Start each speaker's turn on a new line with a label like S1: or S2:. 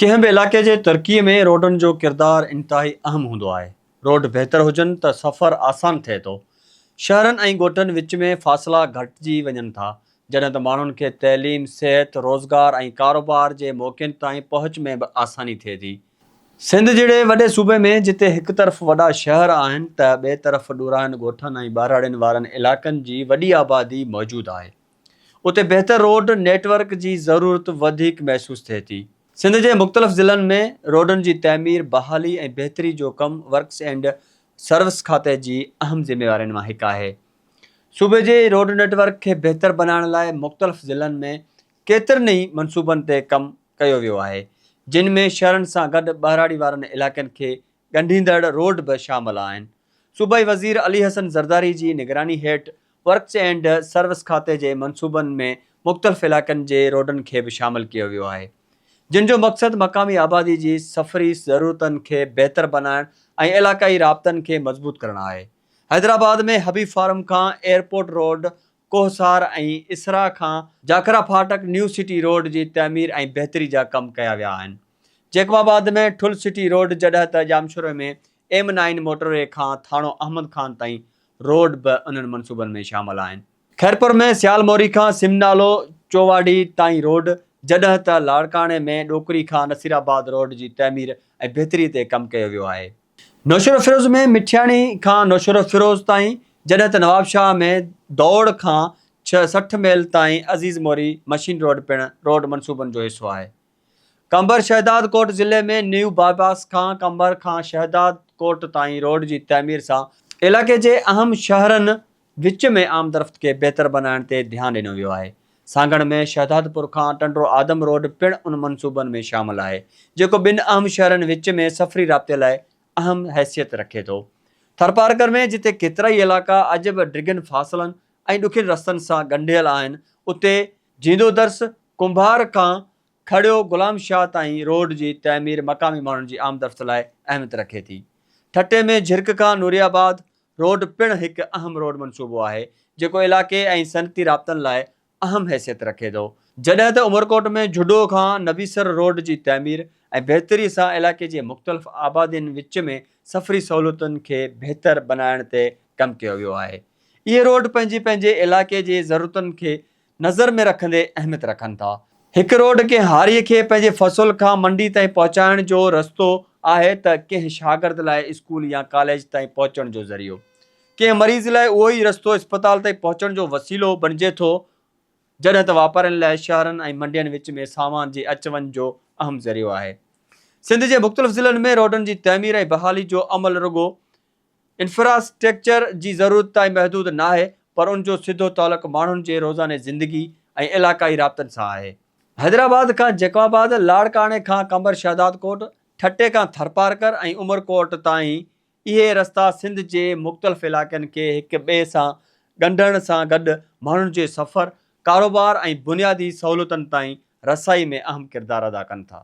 S1: ڪنهن به علائقي جي ترقي ۾ روڊن جو ڪردار انتهائي اهم هوندو آهي. روڊ بهتر هجن ته سفر آسان ٿئي ٿو. شهرن ۽ ڳوٺن وچ ۾ فاصلا گهٽجي وڃن ٿا، جڏهن ته ماڻهن کي تعليم، صحت، روزگار ۽ ڪاروبار جي موقعن تائين پهچ ۾ به آساني ٿئي ٿي. سنڌ جهڙي وڏي صوبي ۾ جتي هڪ طرف وڏا شهر آهن ته ٻئي طرف ڏورانهن ڳوٺن ۽ ٻهراڙين وارن علائقن جي وڏي آبادي موجود آهي. اتي بهتر روڊ نيٽ ورڪ جي ضرورت وڌيڪ محسوس ٿئي ٿي. سنڌ جي مختلف ضلعن ۾ روڊن جي تعمير، بحالي ۽ بهتري جو ڪم ورڪس اينڊ سروس کاتي جي اهم ذميوارين مان هڪ آهي. صوبي جي روڊ نيٽ ورڪ کي بهتر بنائڻ لاء مختلف ضلعن ۾ ڪيترن ئي منصوبن تي ڪم ڪيو ويو آهي، جن ۾ شهرن سان گڏ ٻهراڙي وارن علائقن کي ڳنڍيندڙ روڊ به شامل آهن. صوبائي وزير علي حسن زرداري جي نگراني هيٺ ورڪس اينڊ سروس کاتي جي منصوبن ۾ مختلف علائقن جي روڊن کي به شامل ڪيو ويو آهي، جن جو مقصد مقامي آبادي جي سفري ضرورتن کي بهتر بنائڻ ۽ علائقائي رابطن کي مضبوط ڪرڻ آهي. حيدرآباد ۾ حبيب فارم کان ايئرپورٽ روڊ، ڪوهسار ۽ اسرا کان جاکرا ڦاٽڪ نيو سٽي روڊ جي تعمير ۽ بهتري جا ڪم ڪيا ويا آهن. جيڪب آباد ۾ ٺل سٽي روڊ جڏهن ته ڄامشوري ۾ ايم نائين موٽر وي کان ٿاڻو احمد خان تائين روڊ به انهن منصوبن ۾ شامل آهن. خيرپور ۾ سيال موري کان سم نالو چوواڙي تائين روڊ جڏهن ته لاڙڪاڻي ۾ ڏوڪري کان نصيرآباد روڊ جي تعمير ۽ بهتري تي ڪم ڪيو ويو آهي. نوشهروفيروز ۾ مٺياڻي کان نوشهروفيروز تائين جڏهن ته نوابشاهه ۾ دوڙ کان 60 ميل تائين عزيز موري مشين روڊ پڻ روڊ منصوبن جو حصو آهي. قمبر شهدادڪوٽ ضلعي ۾ نيو باء پاس کان قمبر کان شهدادڪوٽ تائين روڊ جي تعمير سان علائقي جي اهم شهرن وچ ۾ آمدرفت کي بهتر بنائڻ تي ڌيان ڏنو ويو آهي. سانگهڙ ۾ شهدادپور کان ٽنڊو آدم روڊ پڻ ان منصوبن ۾ شامل آهي، جيڪو ٻن اهم شهرن وچ ۾ سفري رابطي لاء اهم حيثيت رکي ٿو. ٿرپارڪر ۾ جتي ڪيترائي علائقا اڄ به ڊگهن فاصلن ۽ ڏکين رستن سان ڳنڍيل آهن، اتي جيندو درس ڪنڀار کان کڙيو غلام شاهه تائين روڊ جي تعمير مقامي ماڻهن جي آمدرفت لاء اهميت رکي ٿي. ٺٽي ۾ جھرڪ کان نوري آباد روڊ پڻ هڪ اهم روڊ منصوبو آهي، جيڪو علائقي ۽ صنعتي رابطن لاء اهم حيثيت رکي ٿو. جڏهن ته عمرڪوٽ ۾ جھڏو کان نبيسر روڊ جي تعمير ۽ بهتري سان علائقي جي مختلف آبادين وچ ۾ سفري سهولتن کي بهتر بنائڻ تي ڪم ڪيو ويو آهي. اهي روڊ پنهنجي پنهنجي علائقي جي ضرورتن کي نظر ۾ رکندي اهميت رکن ٿا. هڪ روڊ ڪنهن هاريء کي پنهنجي فصل کان منڊي تائين پهچائڻ جو رستو آهي ته ڪنهن شاگرد لاء اسڪول يا ڪاليج تائين پهچڻ جو ذريعو. ڪنهن مريض لاء اهو ئي رستو اسپتال تائين پهچڻ جو وسيلو بڻجي ٿو جڏهن ته واپارين لاء شهرن ۽ منڊين وچ ۾ سامان جي اچ وڃ جو اهم ذريعو آهي. سنڌ جي مختلف ضلعن ۾ روڊن جي تعمير ۽ بحالي جو عمل رڳو انفراسٽرڪچر جي ضرورت تائين محدود ناهي پر ان جو سڌو تعلق ماڻهن جي روزاني زندگي ۽ علائقائي رابطن سان آهي. حيدرآباد کان جيڪب آباد، لاڙڪاڻي کان قمبر شهدادڪوٽ، ٺٽي کان ٿرپارڪر ۽ عمرڪوٽ تائين اهي رستا سنڌ جي مختلف علائقن کي هڪ ٻئي سان ڳنڍڻ سان گڏ ماڻهن جي سفر، ڪاروبار ۽ بنيادي سهولتن تائين رسائي ۾ اهم ڪردار ادا ڪن ٿا.